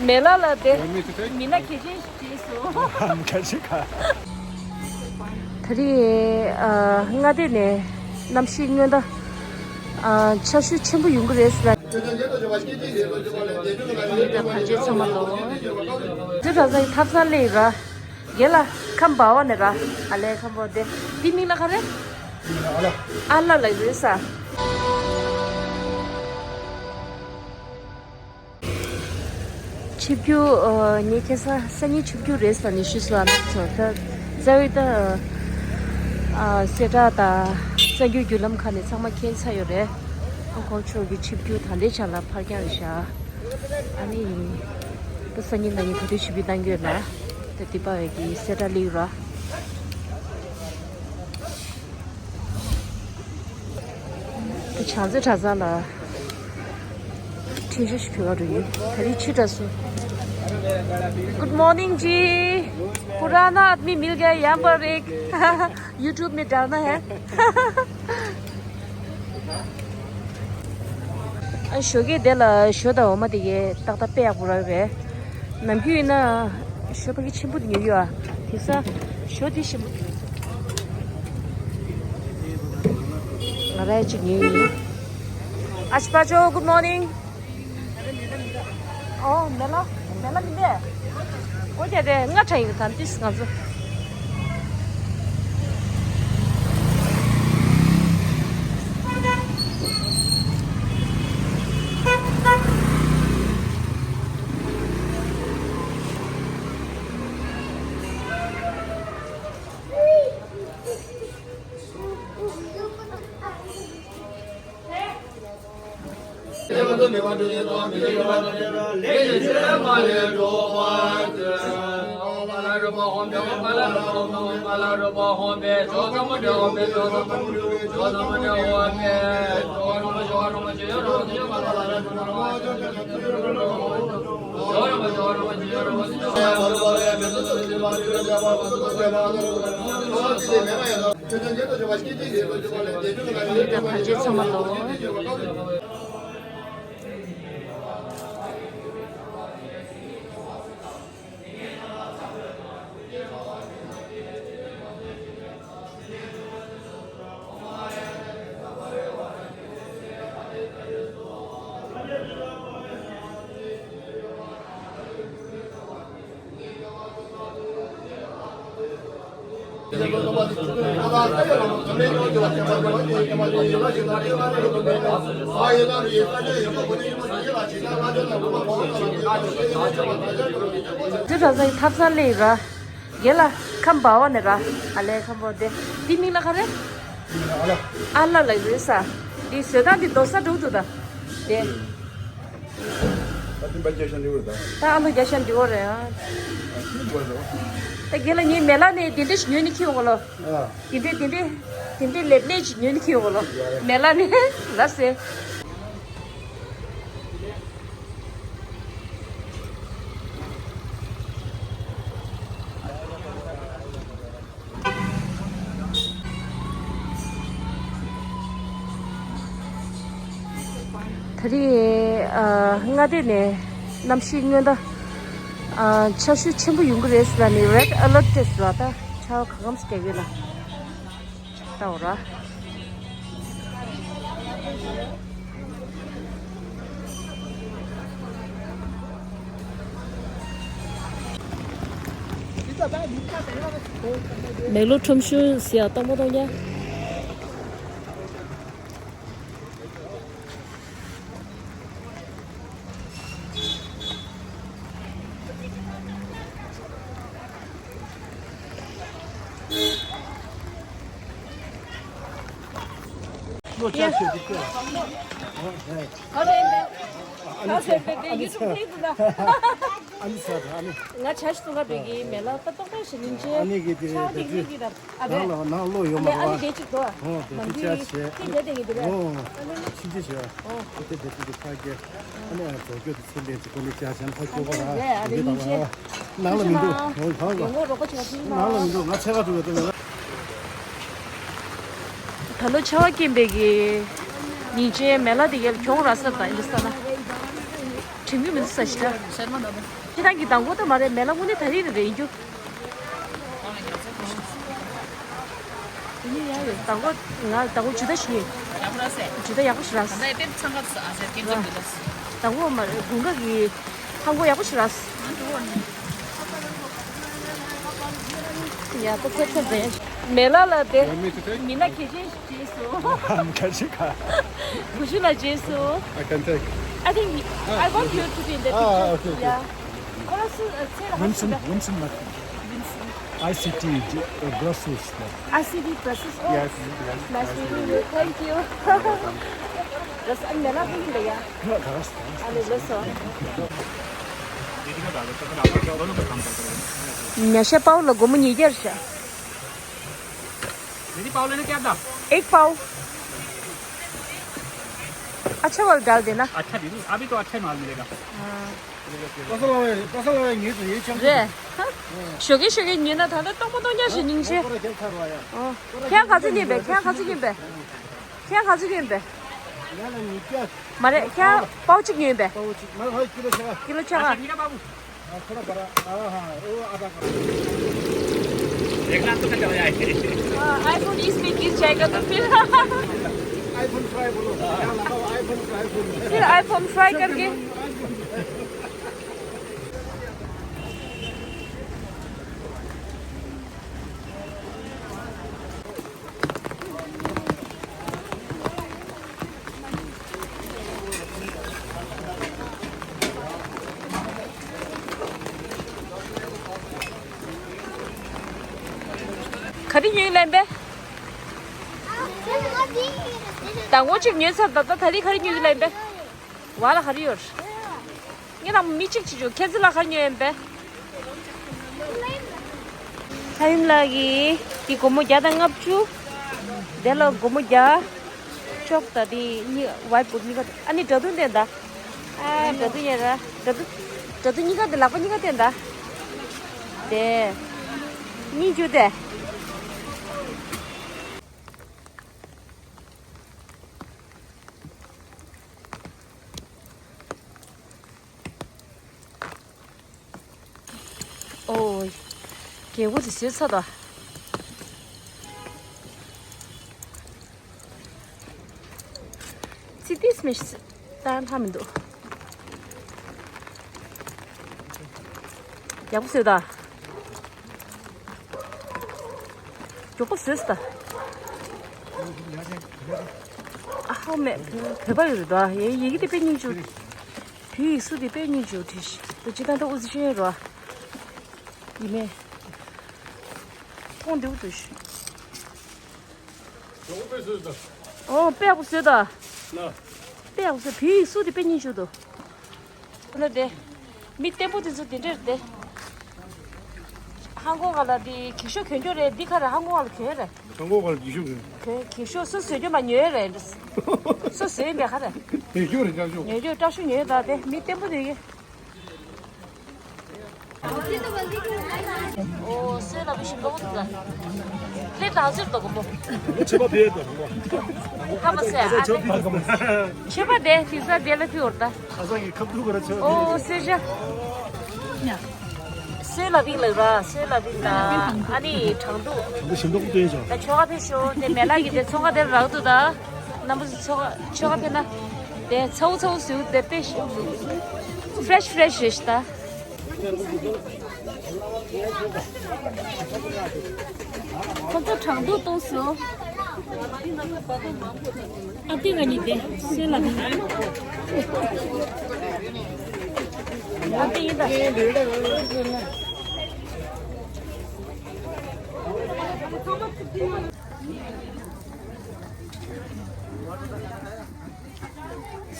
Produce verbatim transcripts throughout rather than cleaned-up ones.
མེ་ལ་ལ་དེ་མི་སྣ་གལ་ཆེན་ཞིག་བྱས་སོང་། ཁ་ཅིག་ཁ། ད་རེས་ཨ་མངའ་སྡེ་ནས་གནམ་གཤིས་སྔོན་བརྡ་ཨ་ཆར་ཞུ་ཆེན་པོ་ཡོང་གི་རེད་ཟེར། ད་ག་རྗེས་ཚང་མ་ལོ། དེ་ག་ས་ཐབ་ཚང་སླེབས་ར། རྒན་ལགས་ཁམས་པ་བ་ནས་ར། ཨ་ལས་ཁམས་པ་དེ་འདི་མིང་ལ་ག་རེ། ཨ་ལ་ལ་རེད་ས། ཆིབས་བསྒྱུར་ཨ་ངས་ཁ་སང་སང་ཉིན་ཆིབས་བསྒྱུར་རེད་ཟེར་ནས་ཞུས་སོང་། ཨ་ནི་ཚོ་ད་རྩ་བའི་ད་ཨ་གསལ་བསྒྲགས་དང་གསར་འགྱུར་བརྒྱུད་ལམ་ཁག་ནས་ཚང་མ་མཁྱེན་ཚར་ཡོད་རེད། ཁོང་ཁོང་ཚོ་གི་ཆིབས་བསྒྱུར་ད་ལྟའི་ཆ་ལ་ཕར་འགྱངས་བཞག་ཨ་ནི་ད་སང་ཉིན་གནངས་ཉིན་ག་དུས་ཆིབས་བསྒྱུར་གནང་གི་ཡོད་ན་ད་དེ་པ་བའི་གི་གསལ་བསྒྲགས་སླེབས་ར། བྱང་རྩེ་གྲྭ་ཚང་ལ་འཕྲིན་བཅོལ་ཞིག་ཕུལ་བ་རུ་ཡིན། ད་རེས་ཕྱི་དྲགས་སོང་། good morning जी। पुराना आदमी मिल गया यहाँ पर एक। YouTube में डालना है। ཨ་ཞོགས་ཀས་དེ་ལ་ཞོ་དང་འོ་མ་དེ་གས་ཏག་ཏག་དཔེ་ཡག་པོ་རག་པས། ནམ་རྒྱུན་ཡིན་ན་ཞོ་ཕ་གི་ཆེན་པོ་དེ་ཉོ་ཡོད་ཨ། དེ་ས་ཞོ་དེ་ཆེན་པོ་དེ་ཉོ། ང་ར་ཅིག་ཉོས་ཡིན། ཨ་ཅི་པ་ཅོ། good morning། ཨོ་མེ་ལ་མེ་ལ་མི་འདས། ཨོ་ཀྱེ་དེ་ང་ཁྲ་ཡིན་གི་ཐམ་ཏིས་ང་ཚོ། དེ་ར་ས་ཐབ་ཚང་སླེབས་ར། རྒན་ལགས་ཁམས་པ་བ་ནས་ར། ཨ་ལས་ཁམས་པ་དེ། འདི་མིང་ལ་ག་རེ། ཨ་ལ་ལ་རེད་ས། འདི་བཟོ་སྟངས་འདི་རྡོ་ས་འགྲུབ་འདུག་ད། དེ། ད་ཨ་ལོ་རྒྱ་ཤ་འདི་བོ་རེད་ཨ། ད་རྒན་ལགས་ངའི་མེ་ལ་ནས་དེ་འདྲ་ཞིག་ཉོས་ནས་ཁྱེར་ཡོང་གོ་ལོ། དེ་འདྲའི་དེ་འདྲའི་དེ་འདྲའི་ལེབ་ལེབ་ཅིག་ཉོས་ནས་ཁྱེར་ཡོང་གོ་ལོ། མེ་ལ་ནས་ལབ་སེ། ད་རེས་ཨ་མངའ་སྡེ་ནས་གནམ་གཤིས་སྔོན་བརྡ། ཨ་ཆར་ཞུ་ཆེན་པོ་ཡོང་གི་རེད་ཟེར་ནས་རེཌ་ཨ་ལརཊ་སྤྲད་ཟེར་བ། ད་ཆར་པ་གང་འཚམ་རྒྱག་གི་ལ། ལྟ་འོ་ར། མེག་ལོར་ཁྲོམ་གཞུང་ཟེར་ཡག་སྟག་མོ་སྟོང་རྐྱང་། ང་ཆ་ཞིག་ཏུ་ང་བོད་ཀྱི་མེ་ལ་ཏག་ཏག་ཏག་ཞིག་ཉིན་ཆེ་ཆ་དེ་ངེད་ཀྱི་ད། ནང་ལོགས་ཡོད་མ་རེད་པ། ཨ་ནི་དེ་གཅིག་ཏོ། ཨོ་དེ་མ་གཅིག་འདི་ཆ་བྱས། དེ་རྒྱ་དེ་ཡིན་དེ་རེད། ཨོ་ཨ་ནི་ཕྱིན་ཆད་བྱས། ཨོ་དེ་དེ་དེ་ཕ་གི་ཨ་ནི་རྫོགས་སྐྱོད་དེ་ཚེ་འདས་ཀྱི་སྐོར་ནས་བྱས་བྱས་ཕ་གི་བ་ར་རེད། ཨ་ནི་ཡིན་ཆེ། ནང་ལ་མི་འདུག་ཨོ་ལྷག་ལ་ཡོང་ངོ་རོགས་པ་བྱས་ཤིང་ནང་ལ་མི་འདུག་ང་ཚེ་ག་འགྲོ་གི་འདུག་ད་ལོ་ཆར་པ་རྐྱེན་པས་ཀྱི་ཉིན་ཆེ་མེ་ལ་དེ་གའི་གྱོང་རག་ས་དང་ཨིན་ས་ན། དྲན་གྱི་མི་འདུག་ས་ཞིག་ད། ཤར་མ་འདོད་པ། ཁྱེད་རང་གི་མདང་དགོང་ད་མ་རེད། མེ་ལ་དངོས་གནས་ད་རེས་རེད་ཡིན་རྒྱུ། དེ་ནས་ཡང་ཡོད། མདང་དགོང་ང་མདང་དགོང་ཇུས་གཏོགས་ཞིག་ཡིན། ཡག་པོ་ར་སེ། ཇུས་གཏོགས་ཡག་པོ་ཞིག་ར། ད་ལྟ་དཔེ་ཚང་ཁ་ཚ་ཨ་ཟེར་སྐད་ཆ་འདི་ལ། མདང་དགོང་མ་རེད། དགུན་ཁ་གི་ཧང་གོ་ཡག་པོ་ཞིག་ར། ཡ་ད་ཚེ་ཚེ་རེད། མེ་ལ་ལ་དེ། མི་སྣ་གལ་ཆེན་ཞིག་རྗེས་སུ། ཁ་ཤི་ཁ། བུ་ཆུ་ལ་རྗེས་སུ། I can take. I think I want you to be in the picture. Ah, okay, okay. Yeah. What else? Uh, say the Vincent, Vincent Martin. Vincent. I C T, uh, Brussels. I C T Brussels. Oh, yes, yes, nice meeting you. Thank you. That's a melody. Yeah. No, that's. ཉ་ཤ་པའོ་ལ་སྒོར་མོ་ཉིས་བརྒྱ་རེད་ཤག दीदी, पाव लेना क्या था? एक पाव। अच्छा वाला डाल देना। अच्छा दीदी, अभी तो अच्छा माल मिलेगा। हाँ। पसल आवे, पसल आवे, ये तो ये चल। རེད། ཞོགས་ཀས་ཞོགས་ཀས་ཉོས་ན་ད་ལྟ་སྟོང་པ་སྟོང་རྐྱང་ཞིག་སྙིང་རྗེ། ཁྱེད་ག་ཚོད་ཉོས་པས། ཁྱེད་ག་ཚོད་ཉོས་པས། ཁྱེད་ག་ཚོད་ཉོས་པས། ང་ལ་ཉིས་བརྒྱ། མ་རེད། ཁྱེད་པའོ་གཅིག་ཉོས་པས། པའོ་གཅིག་མ་ཧོ་ཀི་ལོ་ཆ། ཀི་ལོ་ཆ་ག देखना तो क्या हो जाए। आईफोन इसमें गिर जाएगा तो फिर। आईफोन फ्राई बोलो। क्या लगाओ? आईफोन फ्राई बोलो। फिर आईफोन फ्राई करके। ག་རེ་ཉོས་ལེན་པས། ད་ངོ་གཅིག་ཉོས་ཚར། ད་ད་ད་རེས་ག་རེ་ཉོས་ལེན་པས། བ་ལ་ག་རེ་ཡོད། ངེད་རང་མི་གཅིག་གཅིག་བྱུང་། ཁྱེད་ཚོ་ལ་ག་རེ་ཉོས་ཡིན་པས། ལྷ་ཡུམ་ལགས་ཀྱིས་འདི་སྒོར་མོ་བརྒྱ་དང་ལྔ་བཅུ། དེ་ལ་སྒོར་མོ་བརྒྱ། ཅོག་ད་དེ་གཉིས་ཝའིཊ་བོཌ་གཉིས་ཀ་ཨ་ནི་འདྲ་མཐུན་དེ་འདྲ། ཨ་འདྲ་མཐུན་ཡིན་ར། འདྲ་མཐུན། འདྲ་མཐུན་གཉིས་ཀ་དེ་ལག་པ་གཉིས་ཀ་དེ་འདྲ། དེ་གཉིས་བཅུ་དེ། ཨོ། རྒྱལ་པོ་དེ་བཟོས་ཚར་ད། ཙི་ཏིས་མི་ཤི་ཏན་ཧ་མི་འདུག་ཡག་པོ་བཟོས་ད། མགྱོགས་པོ་བཟོས་ད། ཨ་ཧ་མེ་བོད་པ་ཡོད་རེད་ད། ཡེ་ཡི་གེ་དེ་དཔེ་སྙིང་རྗེ། བོད་ཡིག་གཟུགས་དེ་དཔེ་སྙིང་རྗེ་བོ་བྲིས་ཤག་དེ་ཅི་ད་ལྟ་ཨུ་ཚུགས་ཤེས་རོ། ཡིན་མེད། མཐོང་བདེ་པོ་འདུག་ཤག་ཨོ་དཔེ་ཡག་པོ་བཟོས་ད། དཔེ་ཡག་པོ་བཟོས། བོད་ཡིག་གཟུགས་དེ་དཔེ་སྙིང་རྗེ་འདུག་ཁོ་ན་དེ། མི་བརྟན་པོ་དེ་ཚོ་དེ་འདྲ་རེད་དེ། ཧང་ཀོང་ག་ལ་དེ་གྱི་ཤོག་གྱོན་རྒྱུ་རེད། འདི་ག་རེ་ཧང་ཀོང་ག་ལ་གྱོན་རེད། ཧང་ཀོང་ག་ལ་གྱི་ཤོག་གྱོན། གྱོན་གྱི་ཤོག་སུ་བཟོས་རྒྱུ་མ་ཉོས་རེད། སུ་བཟོས་མེད་ག་རེ། གྱི་ཤོག་རེད། སྐྲ་ཤོག་ཉོས་རྒྱུ་སྐྲ་ཤོག་ཉོས་ད་དེ་མི་བརྟན་པོ་དེ་གི། ཨོ་སེ་ལ་བི་ཤིང་གོ་ད། ལེ་ད་ཟེར་ད་གོ་མོ། ཆེ་བ་དེ་ད་གོ་མོ། ཧ་མ་སེ་ཨ་ནི། ཆེ་བ་དེ་ཤི་ས་དེ་ལ་ཕི་འོར་ད། ཨོ་སེ་ཇ། སེ་ལ་བིང་ལགས་ར། སེ་ལ་བིང་ལ་ཨ་ནི་དྲང་དུ། འདི་ཞིམ་མདོག་སྟོན་ཤོག་ད་ཆོ་ག་ཕེ་ཤོ་དེ་མེ་ལག་གི་དེ་ཚོང་ཁང་དེ་རག་ཏུ་ད། རྣམ་པ་ཚོ་ཆོ་ག་ཆོ་ག་ཕེ་ན། དེ་ཚའུ་ཚའུ་སུ་དེ་པེ་ཤོ། ཕེ་རེཤ་ཕེ་རེཤ་རེད་ཤག་ད། ཁོ་ཚོ་དྲང་དུ་གཏོང་སོང་། ཨ་ཏི་ང་གཉིས་དེ་སེ་ལ་ནི། ཨ་ཏི་ཡིན་ད།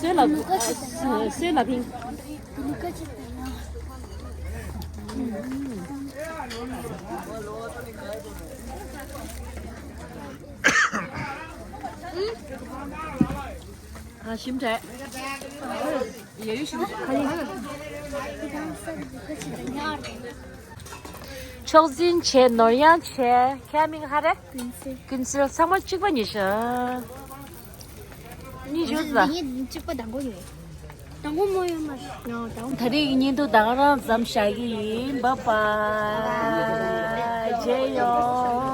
སེ་ལ་སེ་ལ་ཕིང་། ཨ་ཞིམ་དྲགས། ཡ་ཡུ་ཞིམ་དྲགས། ཕྱོགས་འཛིན་བྱས། ནོར་གཡང་བྱས། ཁྱེད་མིང་ཧ་རེ། ཀུན་གསལ། ཀུན་གསལ་ཚང་མ་གཅིག་པ་ཉིད་ཤག་གཉིས་བཞུགས་ལ། འདི་གཉིས་གཅིག་པ་དང་པོ་ཡོད། དང་པོ་མོ་ཡོད་མ་རེད། ད་རེས་ཀྱི་བརྙན་ཐུང་ད་ག་རང་མཚམས་བཞག་གི་ཡིན། བཱའི་བཱའི། མཇལ་ཡོང་།